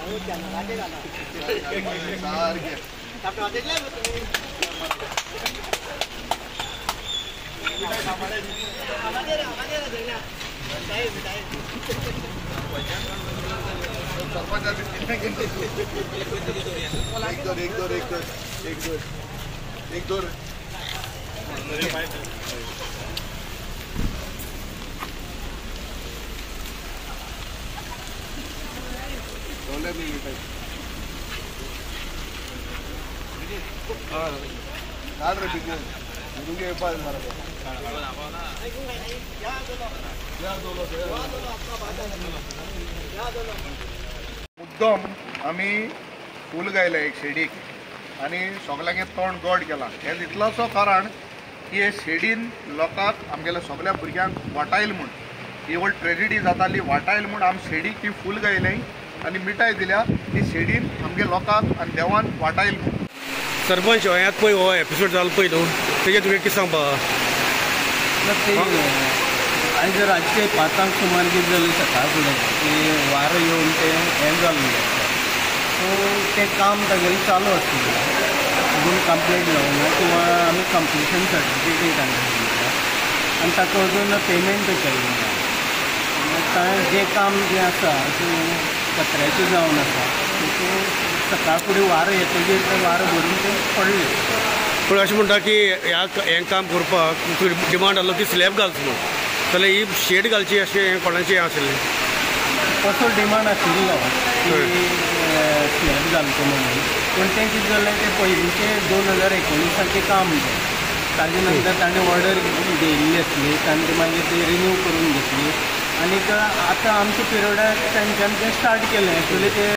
एक दो मुद्दम आमी फूल गायला एक शेडीक आनी सगल्यांगे तोंड गोड केलां. हें इतलोसो कारण की हे शेडीन लोकांक आमगेल्या सगल्या भुरग्यांक वाटायल म्हूण ही व्हड ट्रेजिडी जाताली वाटायल म्हूण आमी शेडीक ती फूल गायलें आनी मिठाय दिल्या ती शेडीन आमगे लोकांक आनी देवान वाटायल म्हूण. सरपंच ह्यात पळय हो एपिसोड जालो पळय न्हू तेजें तुवें कितें सांगपा? आयज रातचे 5 सुमार कितें जालें सकाळ फुडें की वारो येवन तें हें जालें. सो तें काम तागेलें चालू आसलें अजून कंप्लीट जावंक ना किंवा आमी कंप्लिशन सर्टिफिकेट तांकां दिल्या आनी ताका अजून पेमेंटूय केल्लें ना. ताणें जें काम जें आसा तें पत्र्याचें जावन आसा तें सकाळ फुडें वारो येतकीर तें वारो भरून तें पडलें. पूण अशें म्हणटा की ह्या हें काम करपाक डिमांड आसलो की स्लॅब घालचो म्हूण, जाल्यार ही शेड घालची अशें कोणाचें हें आशिल्लें? तसो डिमांड आशिल्लो की स्लॅब घालचो म्हणून, पूण तें कितें जालें तें पयलींचें 2019 काम तें ताजे नंतर ताणें ऑर्डर दिल्ली आसली ताणें ती मागीर ती रिन्यू करून घेतली आनीक आतां आमच्या पिरियडाक तांच्यान तें स्टार्ट केलें. एक्चुअली तें